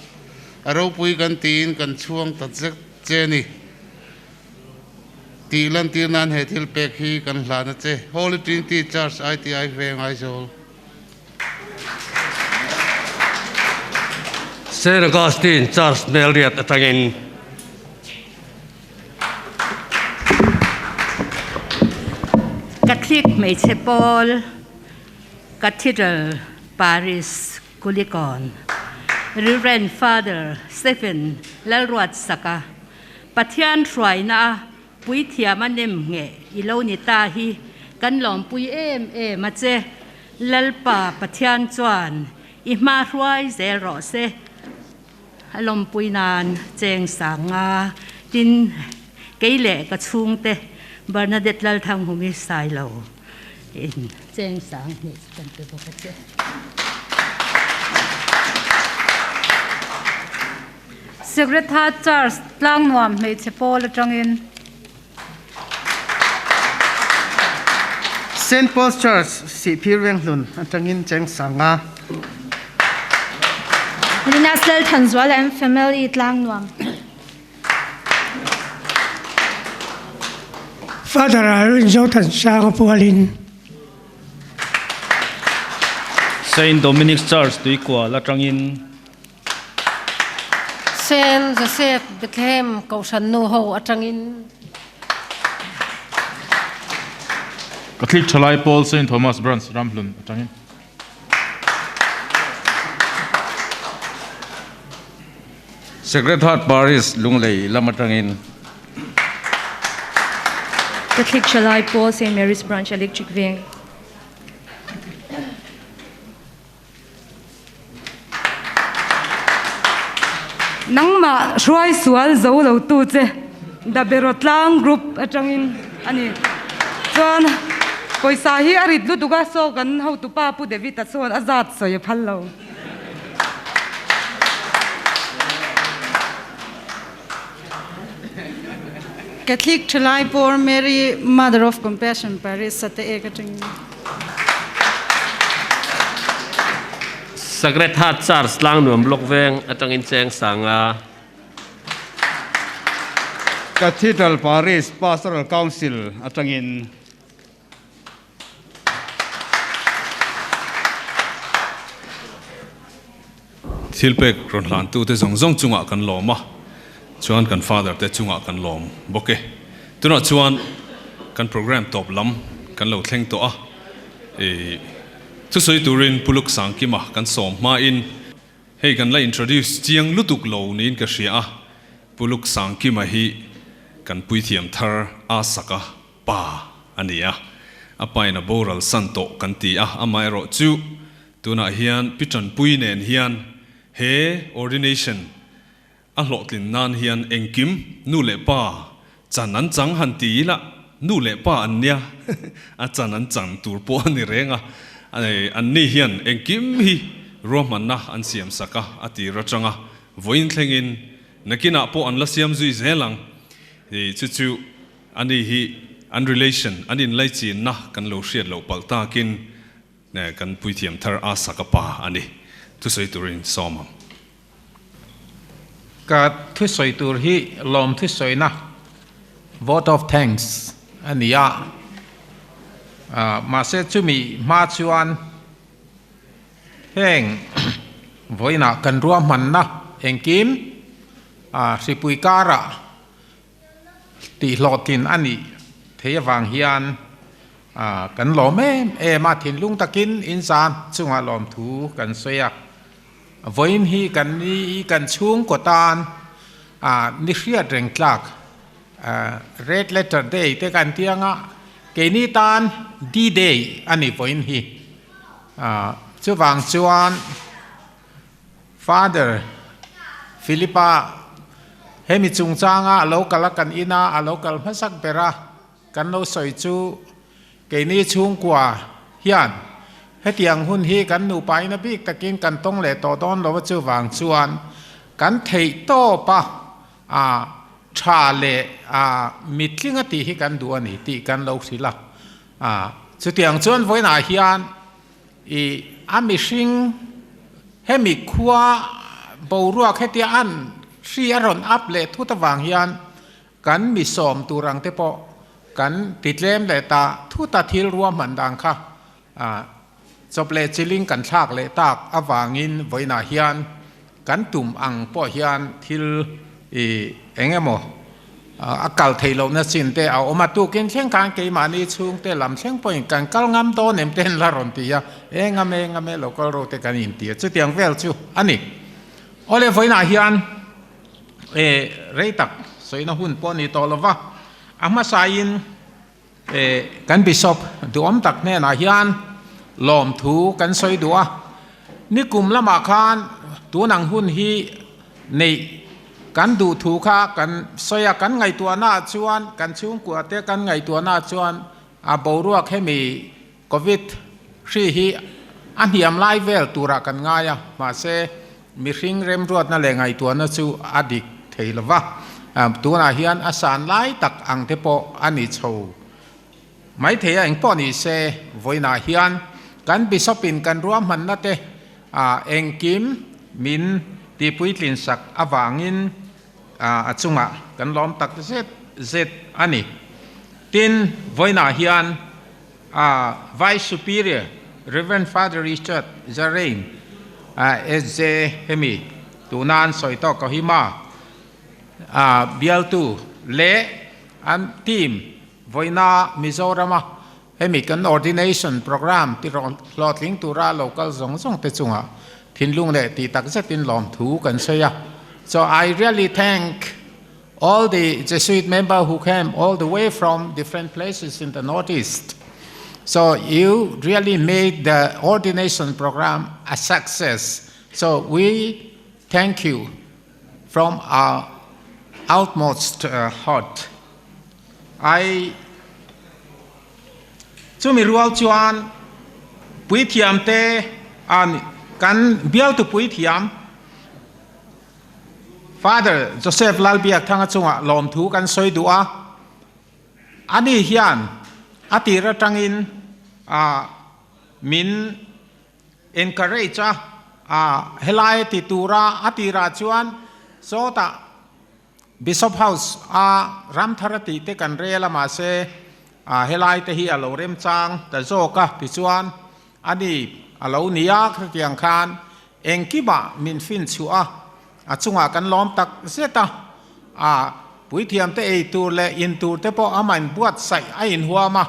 H: a ropui kan tiin kan chhuang ta zet che ni tih lantir nan he thil pek hi kan hlan a che. Holy Trinity Church ITI Veng Aizawl.
P: Saint Augustine Church Melriat atangin.
Q: Catholic Hmeichhe Pawl Cathedral Paris Kulikawn Rev. Father Stephen Lalruatsaka Pathian hruaina a Puithiam a nem ngheh i lo ni ta hi kan lawmpui em em a che. Lalpa Pathian chuan i hma hruai zel rawh se. A lawmpui nan cheng sang nga tin kei leh ka chhungte Bernadette Lalthanghumi Sailo in cheng sang hnih chu kan pe bawk a che.
M: Sacred Heart Church Tlangnuam hmeichhe pawl atangin.
O: Saint Paul's Church Sihphir Venghlun atangin cheng sanga.
R: Linus Lalthanzuala and family Tlangnuam.
K: Father Irene Zothansanga pualin.
S: Saint Dominic's Church Tuikual atangin.
T: Saint Joseph Bethlehem Kohhran nu ho atangin.
U: Catholic Thalai Pawl Saint Thomas Branch Ramhlun atangin.
V: Sacred Heart Parish Lunglei lam atangin.
A: Catholic Thalai Pawl Saint Mary's Branch Electric Veng.
W: Nangmah hruai sual zo lo tu che Dabero tlang group atangin a ni. Chuan pawisa hi a rit lutuk a, saw kan hotupa Pu David-a chuan a zat sawi a phal lo.
L: Catholic Thalai Pawl Mary Mother of Compassion Parish Sate Ek atangin.
P: Sacred Heart Church Tlangnuam Block Veng atangin cheng sanga.
B: Cathedral Parish Pastoral Council atangin.
C: Thilpek rawn hlantute zawng zawng chungah kan lawm a, chuan kan Father te chungah kan lawm bawk e. Tunah chuan kan program tawp lam kan lo thleng tawh a, ih thusawi turin Pu Luksangkima kan sawm hmain hei kan la introduce chiang lutuk lo niin ka hria a, Pu Luksangkima hi kan puithiam thar a sak a. Pa a ni a, a pain a boral san tawh kan ti a, amaherawh chu tunah hian Pi Tanpui nen hian he ordination a hlawhtlin nan hian engkim nu leh pa chan an chang han ti ila, nu leh pa an nia a chan an chang tur pawh a ni reng a, anni hian engkim hi ruahmanna an siam sak a, a tir atanga vawiin thlengin nakinah pawh an la siam zui zel ang, chu chu. Ani hi an relation, an inlaichinna kan lo hriat loh palh takin kan puithiam thar a sak a pa a ni. Thusawi turin sawm ang.
D: Ka thusawi tur hi lawm thusawina, vote of thanks, a ni a. Mahse chumi hma chuan heng vawiinah kan ruahmanna engkim hripui karah Tihhlawhtlin a nih thei avang hian kan lawm em em a, thinlung takin inzan chungah lawmthu kan sawi a. Vawiin hi kan ni kan chhungkaw tan ni hriat reng tlak Red Letter Day te kan ti anga keini tan D-Day a ni vawiin hi. Chuvang chuan Father Philip-a hemi chungchanga a lo kal a kan ina a lo kal hmasak ber a, kan lo sawi chu keini chhungkua hian hetiang hun hi kan nupa ina bik takin kan tawng leh tawh dawn lo a chuvang chuan kan theih tawp a a tha leh a mitling a tih hi kan duh a ni tih kan lo hrilh a, a chutiang chuan vawiinah hian I a mihring hemi khua boruak hetia an hri a rawn up leh thut avang hian kan mi sawm tur ang te pawh kan ti tlem leh ta thut a thil ruahman dan kha chawp leh chiling kan thlak leh tak avangin vawiinah hian Kan tum ang pawh hian thil i eng emaw a kal theih lohna chin te a awm a, tukin thleng khan keimahni chhungte lam thleng pawhin kan kal ngam dawn em te an la rawn ti a, e ngam e ngam e lo kal ro te kan inti a, chutiang vel chu a ni. Awle vawiinah hian e rei tak sawina hun pawh a ni tawh lova, a hmasain e kan Bishop duhawm tak hnenah hian lawmthu kan sawi duh a, nikum lamah khan tun ang hun hi neih kan duh thu kha kan sawi a, kan ngaihtuahnaah chuan kan chhungkua te kan ngaihtuahnaah chuan a boruak hemi Covid hri hi a hniam lai vel turah kan ngai a, mahse mihring remruatna leh ngaihtuahna chu a dik thei lo va, tunah hian a san lai tak ang te pawh a ni chho mai thei a, engpawh ni se vawiinah hian kan Bishop in kan ruahmanna te engkim min tihpuitlin sak avangin a chungah kan lawm tak zet zet a ni. Tin, vawiinah hian a Vice Superior Rev. Father Richard Zarain SJ hemi tuna an sawi tawk Kohima a bialtu leh an team vawiina Mizorama hemi kan ordination program ti hlawhtling tura local zawng zawng te chungah thinlung leh tih tak zetin lawmthu kan sawi a. So I really thank All the Jesuit member who came all the way from different places in the Northeast. So you really made the ordination program a success. So we thank you from our utmost uh, heart. I Chumi rual chuan puithiam te an kan bialtu puithiam Father Joseph Lalbiakthanga chungah lawmthu kan sawi duh a. Ani hian a tir atangin a min encourage a, a helai ti tura a tirah chuan sawtah Bishop House a Ramthar a tih te kan rel a mahse a helai te hi a lo remchang ta zawk a tichuan ani a lo ni a khatiang khan engkimah min fin chhuah a, a chungah kan lawm tak zet a, a puithiam te ei tur leh in tur te pawh amah in buatsaih a inhuam a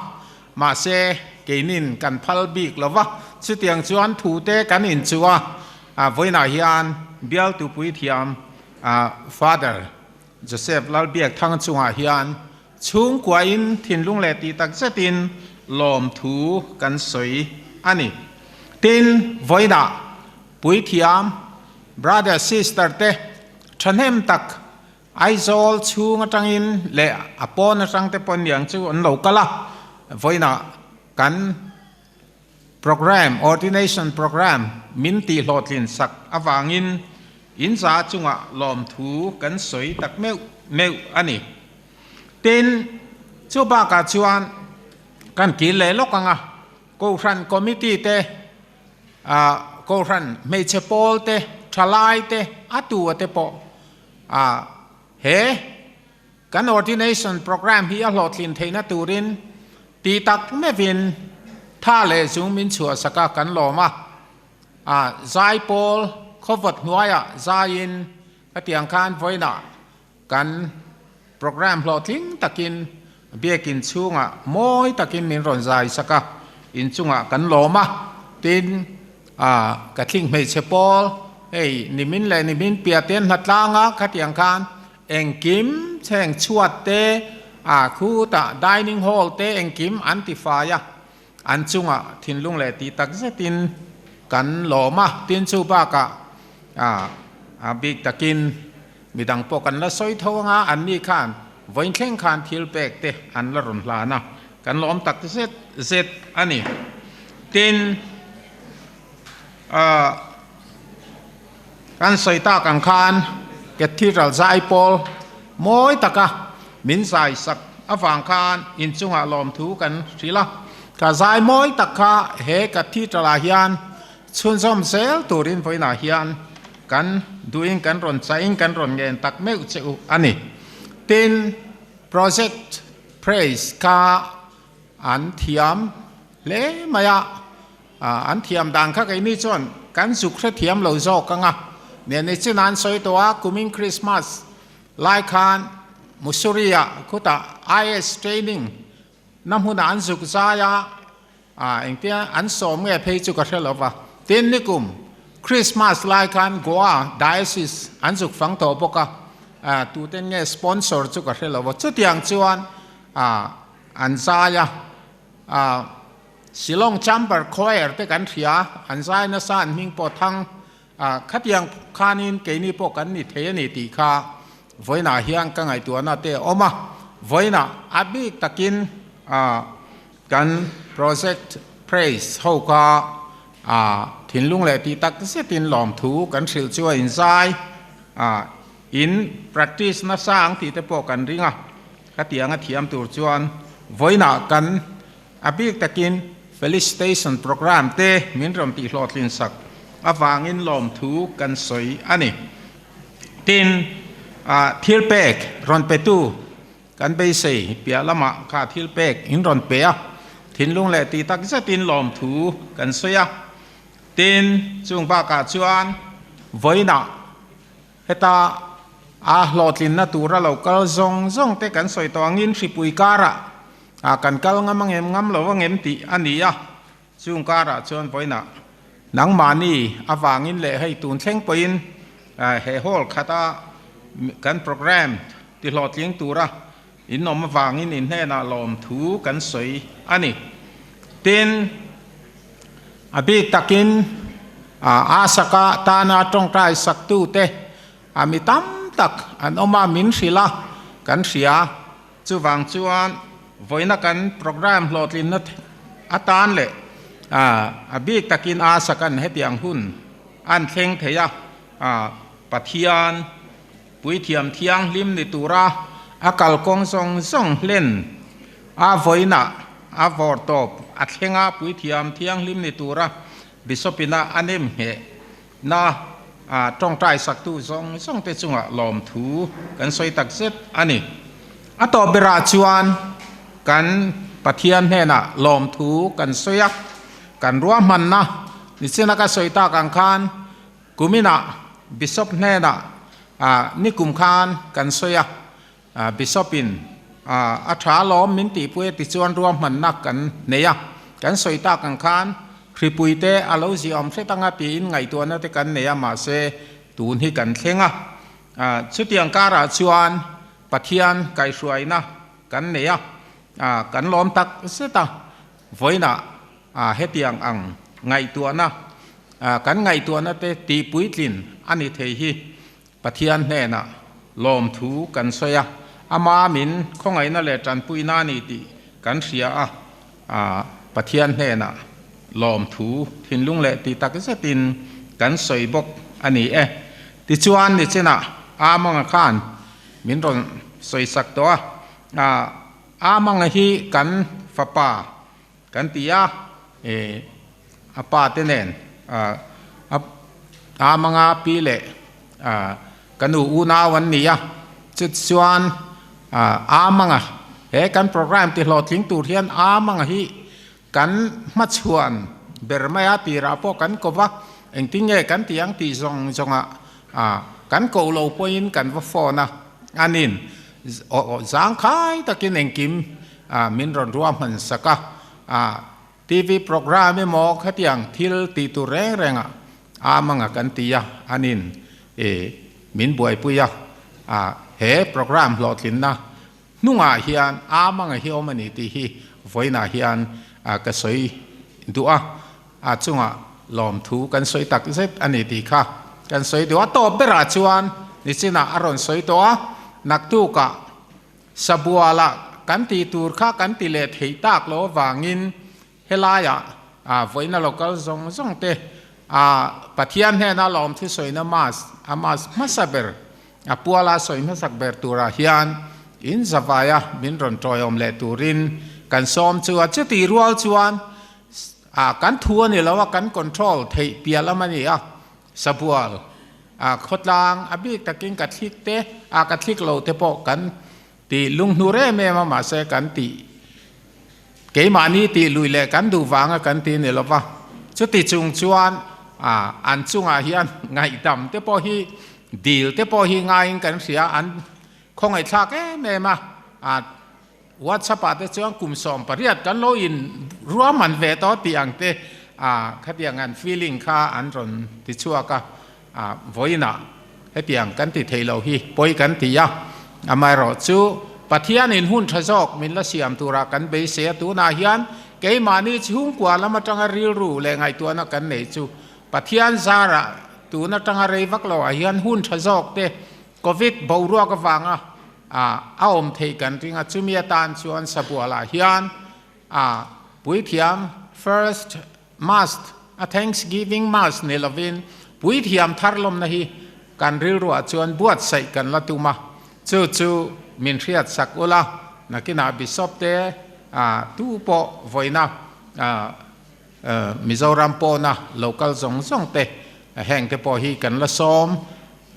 D: mahse keinin kan phal bik lo va chutiang chuan thu te kan inchuh a, a vawiinah hian bialtu puithiam A Father Joseph Lalbiakthanga chungah hian chhungkuain thinlung leh tih tak zetin lawmthu kan sawi a ni. Tin, vawiinah puithiam brother sister te thahnem tak Aizawl chhung atangin leh a pawn atang te pawh niang chu an lo kal a, vawiinah kan Programme, Ordination Programme, min tihhlawhtlin sak avangin in za chungah lawmthu kan sawi tak meuh meuh a ni. Tin, chu bakah chuan kan kil leh lawk ang a, Kohhran Committee te, Kohhran hmeichhe pawl te, thalai te, a tu a te pawh he Kan ordination programme hi a hlawhtlin theihna turin ti tak meuhin tha leh zung min chhuahsak a kan lawm a, a zai pawl khawvawt hnuaiah zaiin khatiang khan vawiinah kan programme hlawhtling takin biakin chhungah mawi takin min rawn zaisak a, inchungah kan lawm a, tin a ka thling hmeichhe pawl hei nimin leh nimin piah te an hlatlang a khatiang khan Engkim chheng chhuat te, a khutah dining hall te engkim an ti fai a, an chungah thinlung leh tih tak zetin kan lawm a, tin chu bakah a bik takin midang pawh kan la sawi tho anga anni khan vawiin thleng khan thil pek te an la rawn hlan a, kan lawm tak zet zet a ni. Tin, Kan sawi tak ang khan Cathedral zaipawl mawi taka min zai sak avang khan inchungah lawmthu kan hrilh a. Ka zai mawi tak kha he Cathedral ah hian chhunzawm zel turin vawiinah hian kan duhin kan rawn chahin kan rawn ngen tak meuh che u a ni. Tin, Project Praise kha an thiam hle mai a. An thiam dan kha keini chuan kan zuk hrethiam lo zawk ang a, nene chin an sawi tawh a, kumin Christmas lai khan Mussoorie ah khutah IS training na hmunah an zuk zai a, engtia an sawm nge phei chu ka hre lo va, tin nikum Christmas lai khan Goa Diocese an zuk fang tawh bawk a, tuten nge sponsor chu ka hre lo va, chutiang chuan an zai a. Shillong Chamber Choir te kan hria, an zai nasa an hming pawh thang a, khatiang khanin keini pawh kan ni thei a ni tih kha vawiinah hian ka ngaihtuahna te a awm a, vawiinah a bik takin kan Project Praise ho kha thinlung leh tih tak zetin lawmthu kan hrilh chu a inzai a, in practice nasa ang tih te pawh kan ring a, khatiang a thiam tur chuan vawiinah kan A bik takin Felicitation Programme te min rawn tihhlawhtlin sak avangin lawmthu kan sawi a ni. Tin, thil pek rawn petu kan beisei piah lamah kha thil pek in rawn pe a, thinlung leh tih tak zetin lawmthu kan sawi a. Tin, chung bakah chuan vawiinah Heta a hlawhtlinna tura lo kal zawng zawng te kan sawi tawh angin hripui karah kan kal ngam angem ngam lo angem tih a ni a, chung karah chuan vawiinah nangmahni avangin leh hei tun thleng pawhin he hall khata kan programme ti hlawhtling tura in awm avangin in hnenah lawmthu kan sawi a ni. Tin, a bik takin a saka tana tawngtai saktute a mi tam tak an awm a, min hrilh a, kan hria. Chuvang chuan vawiina kan programme hlawhtlinna atan leh a bik takin a sakan hetiang hun an thleng thei a, Pathian Puithiam thianghlim ni tura a kalkawng zawng zawng hlen A vawiinah a vawr tawp a thlenga puithiam thianghlim ni tura Bishop-ina a nem ngheh na tawngtai saktu zawng zawng te chungah lawmthu kan sawi tak zet a ni. A tawp berah chuan kan Pathian hnenah lawmthu kan sawi a, kan ruahmanna nichina ka sawi tak ang khan kuminah Bishop hnenah nikum khan kan sawi a, Bishop-in a tha lawm min tihpui a tichuan ruahmanna kan nei a, kan sawi tak ang khan hripuite a lo ziahawm hret anga tiin ngaihtuahna te kan nei a, mahse tun hi kan thleng a. Chutiang karah chuan Pathian kaihhruaina kan nei a, kan lawm tak zet a, vawiinah hetiang ang ngaihtuahna kan ngaihtuahna te tihpuitlin a ni thei hi Pathian hnenah lawmthu kan sawi a, ama min khawngaihna leh tanpuina a ni tih kan hria a, Pathian hnenah lawmthu thinlung leh ti tak zetin kan sawi bawk a ni e. Tichuan nichinah Amanga khan min rawn sawisak tawh a, Amanga hi kan fapa Kan ti a, e, a pa te nen, a, a, a manga pi leh, a, ka nu unau an ni a, chu chuan, a, a manga, he kan program ti hlawhtling tur hian a manga hi kan hmachhuan ber mai a tirah pawh kan ko va, engtin nge kan ti ang tih zawng zawng ah, a, kan koh lo pawhin kan va phone a, anin, aw, zangkhai takin engkim A min rawn ruahman sak a, a TV programme emaw khatiang thil tih tur reng reng ah a manga kan ti a, anin i min buaipui a, a he programme hlawhtlinna hnungah hian a manga hi awm a ni tih hi vawiinah hian a ka sawi duh a, a chungah lawmthu kan sawi tak zet a ni tih kha kan sawi duh a, tawp berah chuan nichinah a rawn sawi tawh a, naktukah Sabuala kan tih tur kha kan ti leh theih tak lo avangin helaiah vawiina local zawng zawng te Pathian hnena lawmthu sawina Mass, a Mass hmasa ber, a puala sawi hmasak ber turah hian in zavaia min rawn tawiawm leh turin kan sawm chu a. Chutih rual chuan kan thu a ni lo a, kan control theih piah lam a ni a. Sabual, a khawtlang a bik takin ka thlik te, a ka thlik lo te pawh kan ti lunghnur em em a, mahse kan tih keimahni tih lui leh kan duh vanga kan ti ni lova, chuti chung chuan a an chungah hian ngaihdam te pawh hi dil te pawh hi ngaiin kan hria, an khawngaihthlak em em a, a WhatsApp ah te chuan kum 18 kan lo in ruahman ve tawh tih ang te ah khatiang an feeling kha an rawn ti chhuak a, ah vawiinah hetiang kan ti thei lo hi pawi kan ti a, amaherawh chu Pathian in hun tha zawk min la siam turah kan beisei a, tunah hian keimahni chhungkua lam atanga rilru leh ngaihtuahna kan nei chu Pathian zarah tun atanga rei vak lo ah hian hun tha zawk te Covid boruak avanga A a awm theih kan ring a, chumi atan chuan Sabualah hian a puithiam first Mass, a Thanksgiving Mass ni lovin puithiam thar lawmna hi kan rilruah chuan buatsaih kan la tum a, chu chu min hriat sak ula, nakinah Bishop te a tu pawh vawiina a Mizoram pawna local zawng zawng te heng te pawh hi kan la sawm.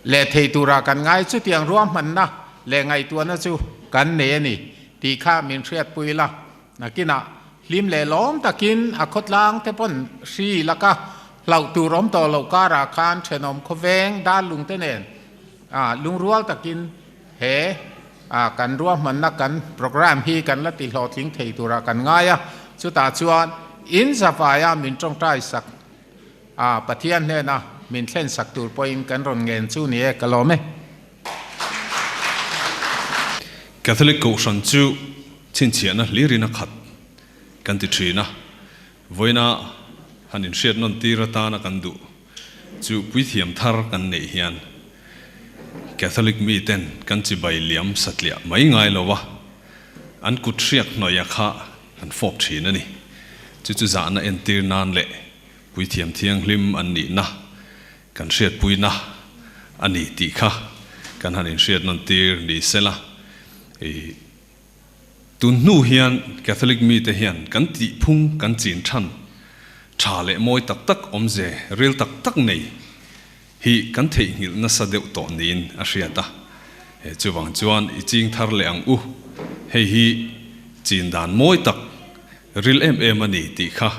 D: Leh thei tura kan ngai chutiang ruahmanna leh ngaihtuahna chu kan nei a ni tih kha min hriatpui la. Nakinah hlim leh lawm takin a khawtlang te pawn hri laka hlauh tur awm tawh loh karah khan thenawm khawveng dar lungte nen lungrual takin he kan ruahmanna kan programme hi kan la ti hlawhtling thei tura kan ngai a. Chutah chuan in zavaia min tawngtai sak A, Pathian hnena min thlen sak tur pawhin kan rawn ngen chu ni e, ka lawm e.
C: Catholic Kohhran chu chhinchhiahna hlirin a khat kan ti thin a, vawiina han inhriat nawn tir atana kan duh chu puithiam thar kan neih hian Catholic miten kan chibai liam satliah mai ngai lo a, an kut hriak hnawih a kha an fawp thin a ni. Chu chu zahna entir nan leh Puithiam thianghlim an nihna kan hriatpuina a ni tih kha kan han inhriat nawn tir ni sela. I Tun hnu hian Catholic mite hian kan tihphung kan chin than tha leh mawi tak tak awmze ril tak tak nei hi kan theihnghilh nasa deuh tawh niin a hriat a. He chuvang chuan i ching thar leh ang u, hei hi chin dan mawi tak ril em em a ni tih kha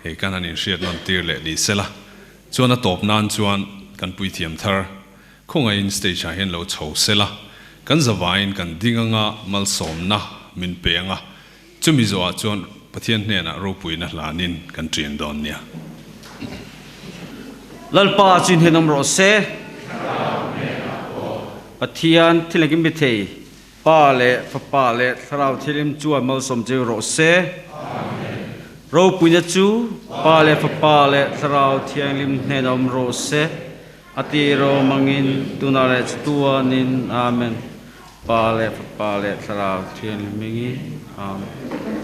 C: he kan han inhriat nawn tir leh ni sela. Chuan a tawp nan chuan kan puithiam thar Khawngaihin stage ah hian lo chho sela, kan zavaiin kan ding anga malsawmna min pe anga, chumi zawhah chuan Pathian hnenah ropuina hlanin kan ṭin dawn nia.
E: Lalpa chu inhen awm rawh se. Pathian thil engkim bi thei, Pa leh Fapa leh Thlarau Thianghlim chuan malsawm cheu rawh se. Ropuina chu Pa leh Fapa leh Thlarau Thianghlim hnenah awm rawh se. A ti rawm angin tunah leh chatuanin Amen. Pa leh Fapa leh Thlarau Thianghlim hmingin Amen.